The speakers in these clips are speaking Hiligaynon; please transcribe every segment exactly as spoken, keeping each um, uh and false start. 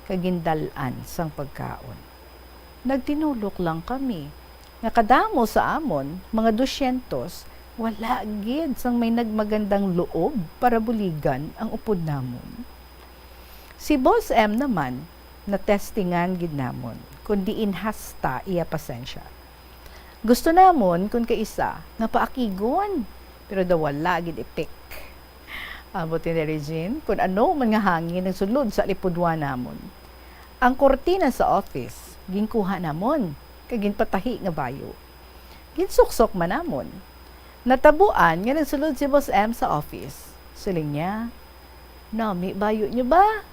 kag gindal-an sang pagkaon. Nagtinulok lang kami nga kadamo sa amon, mga dosyentos, wala gid sang may nagmagandang loob para buligan ang upod namon. Si Boss M naman, natestingan gid namon, kun diin hasta iya pasensya. Gusto namon kun kaisa nga paakigon, pero daw wala gid epek. Ambot ni Regine, kun ano man nga hangin ang sulod sa lipudwa namon. Ang kurtina sa office, ginkuha namon, kag ginpatahi nga bayo. Ginsuksok man namon. Natabuan nga nagsulod si Boss M sa office. Siling niya, "Nami bayo niyo ba?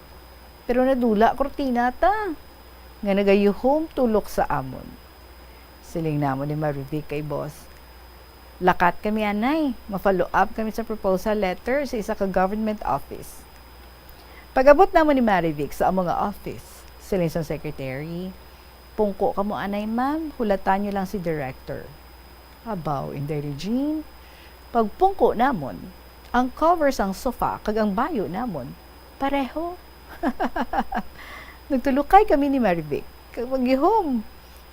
Pero nadula kurtina ta, nga nagayuhom tulok sa amon." Siling namon ni Marivic kay boss, "Lakat kami, anay. Ma-follow up kami sa proposal letter sa isa ka government office." Pag-abot namon ni Marivic sa amo nga office, siling sang secretary, "Pungko kamo, anay, ma'am. Hulatan niyo lang si director." Abaw, Inday Regine. Pagpungko namon, ang cover sang sofa kag ang bayo namon, pareho. Nagtulukay kami ni Marivic kag magihom.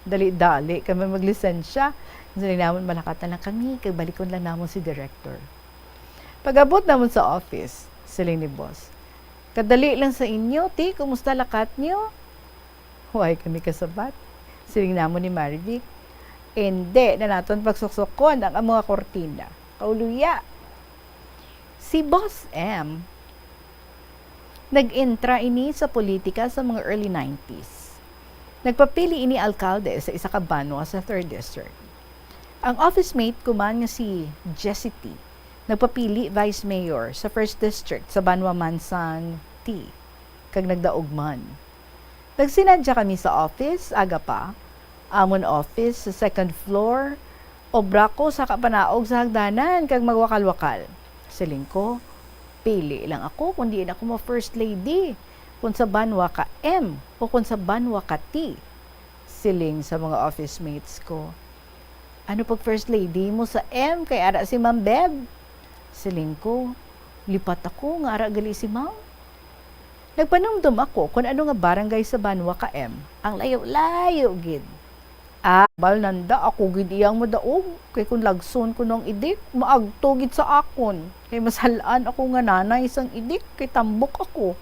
Dali-dali kami maglisensya. Siling namon, "Malakat na lang kami kag balikon lang namon si director." Pag-abot namon sa office, siling ni boss, "Kadali lang sa inyo, ti, kumusta lakat niyo?" Way kami kasabat. Siling namon ni Marivic, "Indi na naton pagsuksukon ang amo nga kurtina. Kauluya." Si Boss M, nag-entra ini sa politika sa mga early nineties. Nagpapili ini alkalde sa isa ka banwa sa third District. Ang office mate ko man nga si Jessie T, nagpapili vice mayor sa first district sa banwa man sang T, kag nagdaog man. Nagsinadya kami sa office, aga pa. Amon office sa second floor. Obra ko sa kapanaog sa hagdanan kag magwakal-wakal. Siling ko, "Pili lang ako kung diin ako ma-first lady, kung sa banwa ka M o kung sa banwa ka T." Siling sa mga office mates ko, "Ano pag first lady mo sa M kay ara si Ma'am Beb?" Siling ko, "Lipat ako nga ara gali si Ma'am." Nagpanumdom ako kon ano nga barangay sa banwa ka M ang layo-layo gid. Ah, bal nanda ako gid iyang madaog, kay kon lagson ko nang idik, maagto gid sa akon, kay masal-an ako nga nanay sang idik, kay tambok ako.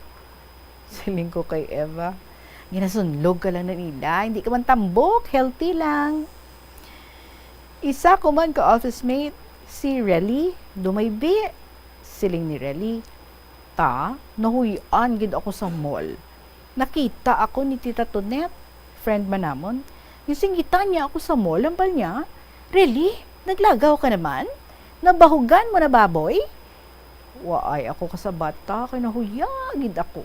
Siling ko kay Eva, "Ginasunlog ka lang na nila, hindi ka man tambok, healthy lang." Isa ko man ka office mate, si Relly Dumaybi. Siling ni Relly, "Ta, nahuy-an gid ako sa mall. Nakita ako ni Tita Tonet, friend man namon. Ginsingitan niya ako sa mall, hambal niya, 'Relly, naglagaw ka naman? Nabahugan mo na, baboy?'" Waay ako kasabat, ta, kay nahuya gid ako.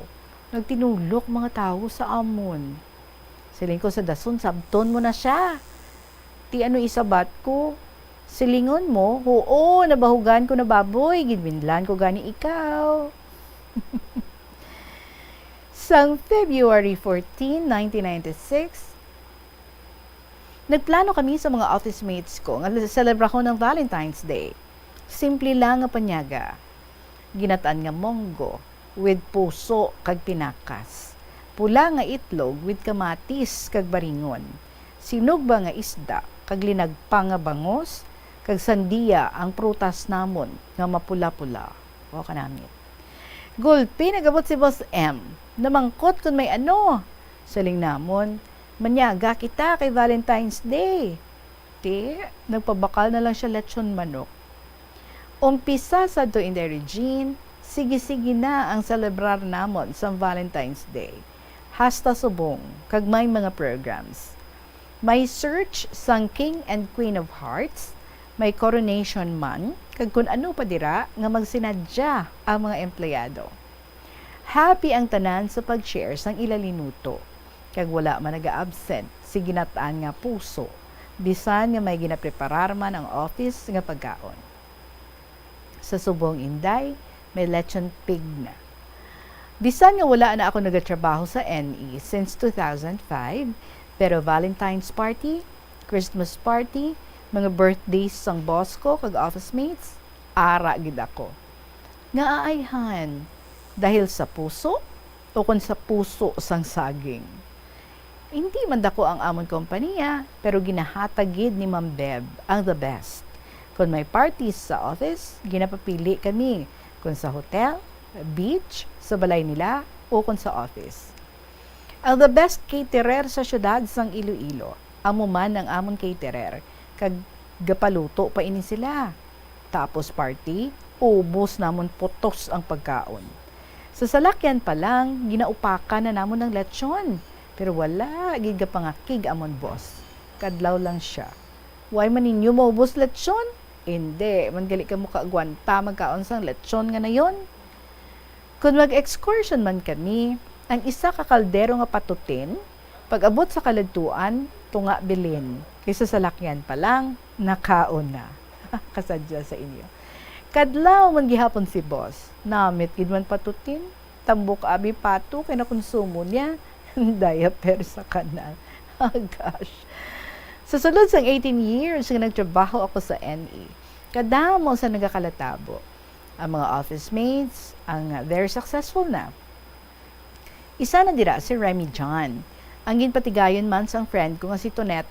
Nagtinulok mga tawo sa amon. Siling ko sa dason, "Sabton mo na siya." Ti ano isabat ko? Silingon mo, "Huo, nabahugan ko na, baboy, ginbinlan ko gani ikaw." Sang February fourteen, nineteen ninety-six, nagplano kami sa mga office mates ko nga selebrahon ang Valentine's Day. Simple lang nga panyaga. Ginat-an nga monggo with puso kag pinakas. Pula nga itlog with kamatis kag baringon. Sinugba nga isda kag linagpang nga bangos, kag sandiya ang prutas namon nga mapula-pula. O, kanamit. Gulpi nagabot si Boss M. Namangkot kon may ano. Siling namon, "Manyaga kita kay Valentine's Day." Ti, nagpabakal na lang siya lechon manok. Umpisa sadto, Inday Regine, sige-sige na ang selebrar namon sang Valentine's Day. Hasta subong, kag may mga programs. May search sang King and Queen of Hearts, may coronation man, kag kun ano pa dira nga magsinadya ang mga empleyado. Happy ang tanan sa pag-share sang ila linuto, kag wala man naga-absent si ginat-an nga puso, bisan nga may ginapreparar man ang office nga pagkaon. Sa subong, Inday, may lechon pig na. Bisan nga wala na ako nagatrabaho sa N E since two thousand five, pero Valentine's party, Christmas party, mga birthdays sang boss ko kag office mates, ara gid ako. Ngaa ayhan? Dahil sa puso? o kon sa puso sang saging. Hindi man dako ang amon kompanya, pero ginahatag gid ni Ma'am Beb ang the best. Kon may parties sa office, ginapapili kami kon sa hotel, beach, sa balay nila, o kon sa office. Ang the best caterer sa siyudad sang Iloilo, amo man ang amon caterer, kag gapaluto pa ini sila. Tapos party, ubos namon putos ang pagkaon. Sa salakyan pa lang, ginaupakan na namon ang lechon. Pero wala gid gapangakig amon boss. Kadlaw lang siya. "Why man ninyo maubos lechon? Hindi man gali kamo kaagwanta magkaon sang lechon nga nayon." Kon mag-excursion man kami, ang isa ka kaldero nga patutin, pag-abot sa kaladtuan, tunga bilin, kay sa salakyan pa lang, nakaon na. Kasadya sa inyo. Kadlaw man gihapon si boss, namit gid man patutin, tambok abi pato kay nakonsumo niya, diaper sa kanal. Oh gosh. Sa sulod sang eighteen years nga nagtrabaho ako sa N E, kadamo sa nagakalatabo. Ang mga office mates, ang very successful na. Isa na dira si Remy John, ang ginpatigayon man sang friend ko nga si Tonet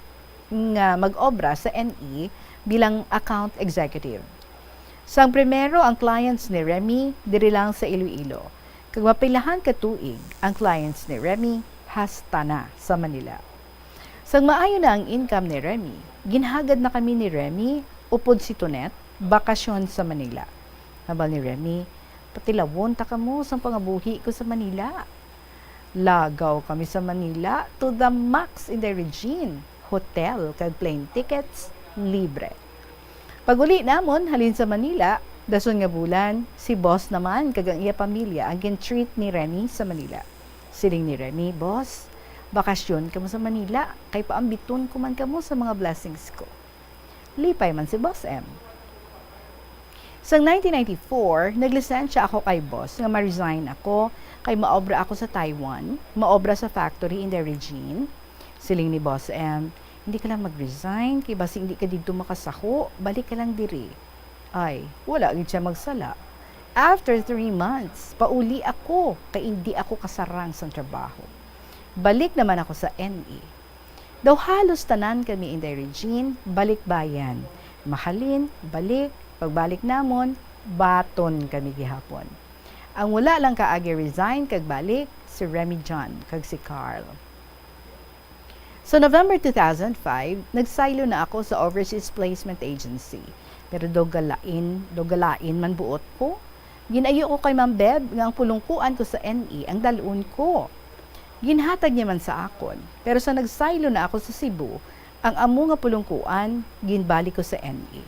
nga mag-obra sa N E bilang account executive. Sang primero ang clients ni Remy diri lang sa Iloilo, kag mapilahan ka tuig ang clients ni Remy hasta na sa Manila. Sang maayo na ang income ni Remy, ginhagad na kami ni Remy upod si Tonet bakasyon sa Manila. Hambal ni Remy, "Patilawon ta kamo sang pangabuhi ko sa Manila." Lagaw kami sa Manila to the max, Inday Regine. Hotel kag plane tickets, libre. Pag-uli namon halin sa Manila, dason nga bulan, si boss naman kag ang iya pamilya ang gin-treat ni Remy sa Manila. Siling ni Remy, "Boss, bakasyon kamo sa Manila, kay paambiton ko man kamo sa mga blessings ko." Lipay man si Boss M. Sang nineteen ninety-four, naglisensya ako kay boss nga ma-resign ako kay maobra ako sa Taiwan, maobra sa factory, Inday Regine. Siling ni Boss M, "Hindi ka lang mag-resign, kay basi hindi ka didto makasaho, balik ka lang diri." Ay, wala gid siya magsala. After three months, pauli ako, kay hindi ako kasarang sang trabaho. Balik naman ako sa N E. Daw halos tanan kami, Inday Regine, balikbayan. Mahalin, balik, pagbalik namon, baton kami gihapon. Ang wala lang kaagi resign kag balik, si Remy John kag si Carl. So, November two thousand five, nagsaylo na ako sa Overseas Placement Agency. Pero daw galain, daw galain man buot ko. Gin-ayo ko kay Ma'am Beb nga ang pulungkuan ko sa N E ang dal-on ko. Ginhatag niya man sa akon, pero sa nagsaylo na ako sa Cebu, ang amo nga pulungkuan ginbalik ko sa N E.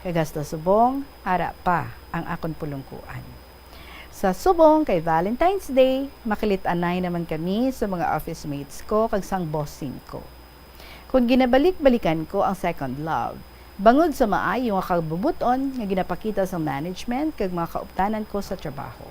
Kag hasta subong, ara pa ang akon pulungkuan. Sa subong kay Valentine's Day, makilit-anay naman kami sa mga office mates ko kag sang bossing ko. Kon ginabalik-balikan ko ang second love, bangod sa maayo nga kabubut-on nga ginapakita sang management kag mga kauptanan ko sa trabaho.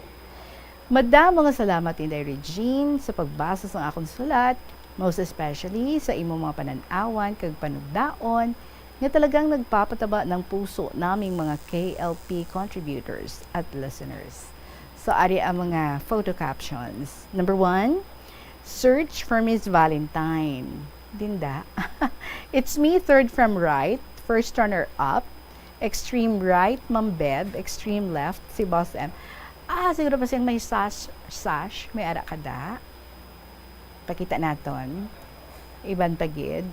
Madamo nga salamat, Inday Regine, sa pagbasa sang akon sulat, most especially sa imong mga panan-awan kag panugdaon nga talagang nagpapataba ng puso naming mga K L P contributors at listeners. So, ari ang mga photo captions. Number one, "Search for Miss Valentine." Dinda. "It's me, third from right, first runner-up. Extreme right, Ma'am Beb. Extreme left, si Boss M." Ah, siguro pa siyang may sash, sash. May ara ka da. Pakita naton. Iban pa gid.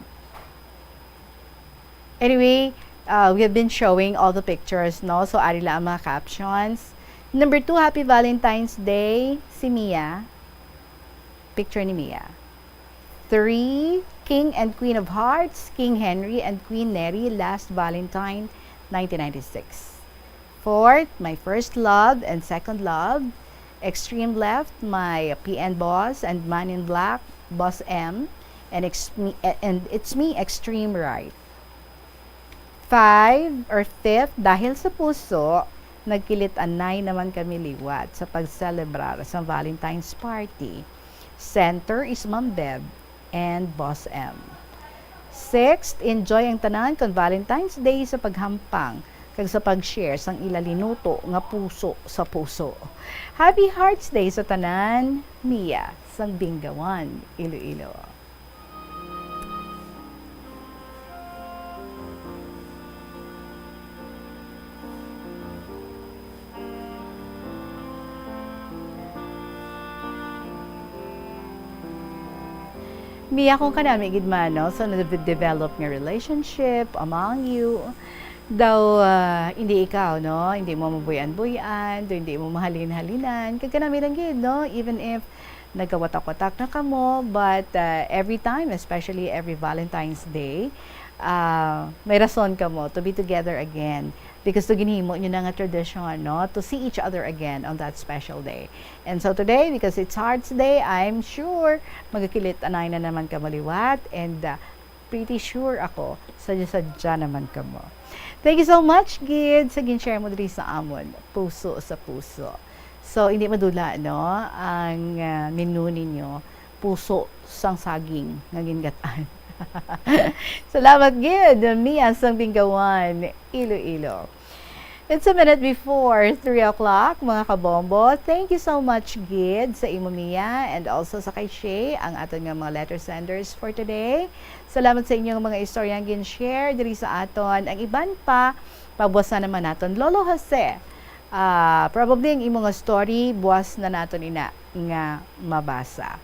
Anyway, uh, we have been showing all the pictures, no? So, ari lang ang mga captions. Number two, "Happy Valentine's Day," si Mia. Picture ni Mia. Three, "King and Queen of Hearts, King Henry and Queen Neri, last Valentine, nineteen ninety-six." Fourth, "My First Love and Second Love." Extreme left, my P N boss and Man in Black, Boss M. And, ex-, me, and it's me, extreme right. Five or fifth, "Dahil sa Puso, nagkilit-anay naman kami liwat sa pagselebrar sa Valentine's Party." Center is Ma'am Beb and Boss M. Sixth, "Enjoy ang tanan kon Valentine's Day sa paghampang kag sa pag-share sang ila linuto nga puso sa puso. Happy Hearts Day sa tanan, Mia, sang Bingawan, Iloilo. Mia, kung kanami gid man, no, sa na-develop nga relationship among you, daw, ah, hindi ikaw, no, hindi mo mabuy-an-buy-an, daw hindi mo mahalin-halinan, kag kanami lang gid, no, even if nagkawatak-watak na kamo, but, ah, every time, especially every Valentine's Day, ah, may rason kamo to be together again. Because to ginhimo nyo na nga tradisyon, no, to see each other again on that special day. And so today, because it's Hearts Day, I'm sure magakilit-anay na naman kamo liwat, and, ah, pretty sure ako, sadya-sadya naman kamo. Thank you so much, gid, sa gin-share mo diri sa amon, puso sa puso. So, hindi madula, no, ang, ah, menu ninyo, puso sang saging nga gingat-an. Salamat gid, Mia sang Bingawan, Iloilo. It's a minute before three o'clock, mga kabombo. Thank you so much gid sa imo, Mia, and also sa kay Shay, ang aton nga mga letter senders for today. Salamat sa inyong mga istoryang gin-share diri sa aton. Ang iban pa, pabuwasan naman naton. Lolo Jose, ah, probably ang imo nga story, buwas na naton ina nga mabasa.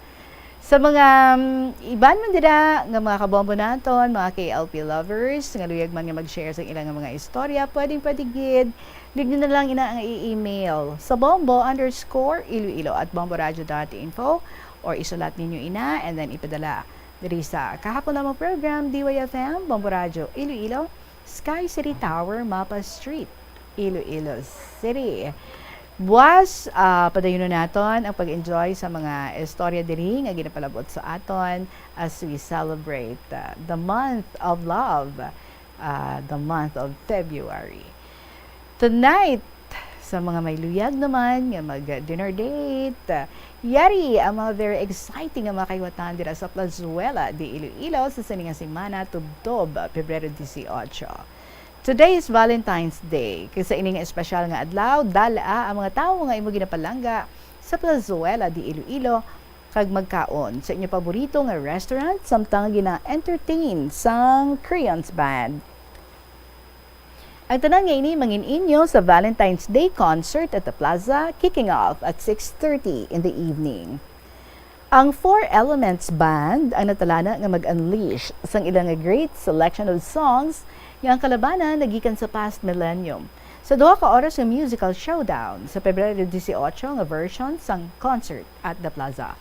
Sa mga, mm, iban man dira nga mga kabombo naton, mga K L P lovers, nga luyag man nga mag-share sa ilang mga istorya, pwedeng pwede gid, leave nyo na lang ina ang i-email sa bombo underscore iloilo at bomboradio dot info, or isulat ninyo ina and then ipadala diri sa kahapon lamang program, D Y F M, Bombo Radio, Iloilo, Sky City Tower, Mapa Street, Iloilo City. Buwas, ah, padayunon naton ang pag-enjoy sa mga istorya diri nga ginapalabot sa aton as we celebrate, ah, the month of love, ah, the month of February. Tonight, sa mga may luyag naman nga mag-dinner date, yari ang mga very exciting nga mga kayuwatan dira sa Plazuela de Iloilo sa sini nga semana tubtob Pebrero dieciocho. Today is Valentine's Day, kag sa ini nga espesyal nga adlaw, dal-a ang mga tawo nga imo ginapalangga sa Plazuela de Iloilo kag magkaon sa inyo paborito nga restaurant samtang gina-entertain sang Creons Band. Ang tanan nga ini mangin-inyo sa Valentine's Day concert at the Plaza, kicking off at six thirty in the evening. Ang Four Elements Band ang natalana nga mag-unleash sang ila nga great selection of songs nga ang kalabanan nagikan sa past millennium sa duha ka oras nga musical showdown sa Pebrero dieciocho nga version sang concert at the Plaza.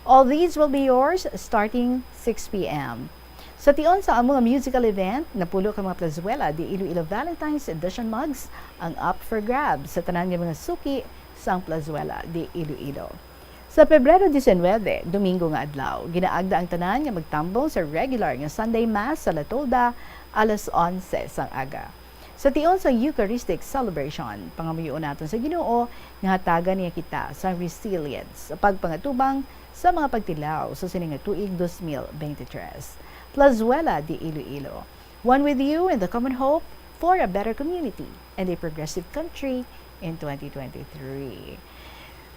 All these will be yours starting six p m. Sa tion sa amo nga musical event, napulo ka mga Plazuela de Iloilo Valentine's Edition mugs ang up for grabs sa tanan nga mga suki sang Plazuela de Iloilo. Sa Pebrero diecinuebe, Domingo nga adlaw, ginaagda ang tanan nga magtambong sa regular nga Sunday Mass sa La Tolda alas onse sang aga. Sa tion sang Eucharistic Celebration, pangamuyoon naton sa Ginoo nga hatagan niya kita sang resilience sa pagpangatubang sa mga pagtilaw sa sini nga tuig dos mil beintitrés. Plazuela de Iloilo, one with you in the common hope for a better community and a progressive country in twenty twenty-three.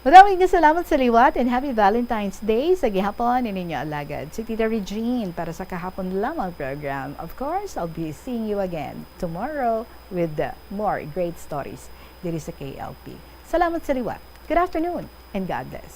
Madamo nga salamat sa liwat and happy Valentine's Day sa gihapon ni ninyo alagad, si Tita Regine, para sa kahapon lamang program. Of course, I'll be seeing you again tomorrow with the more great stories diri sa K L P. Salamat sa liwat. Good afternoon and God bless.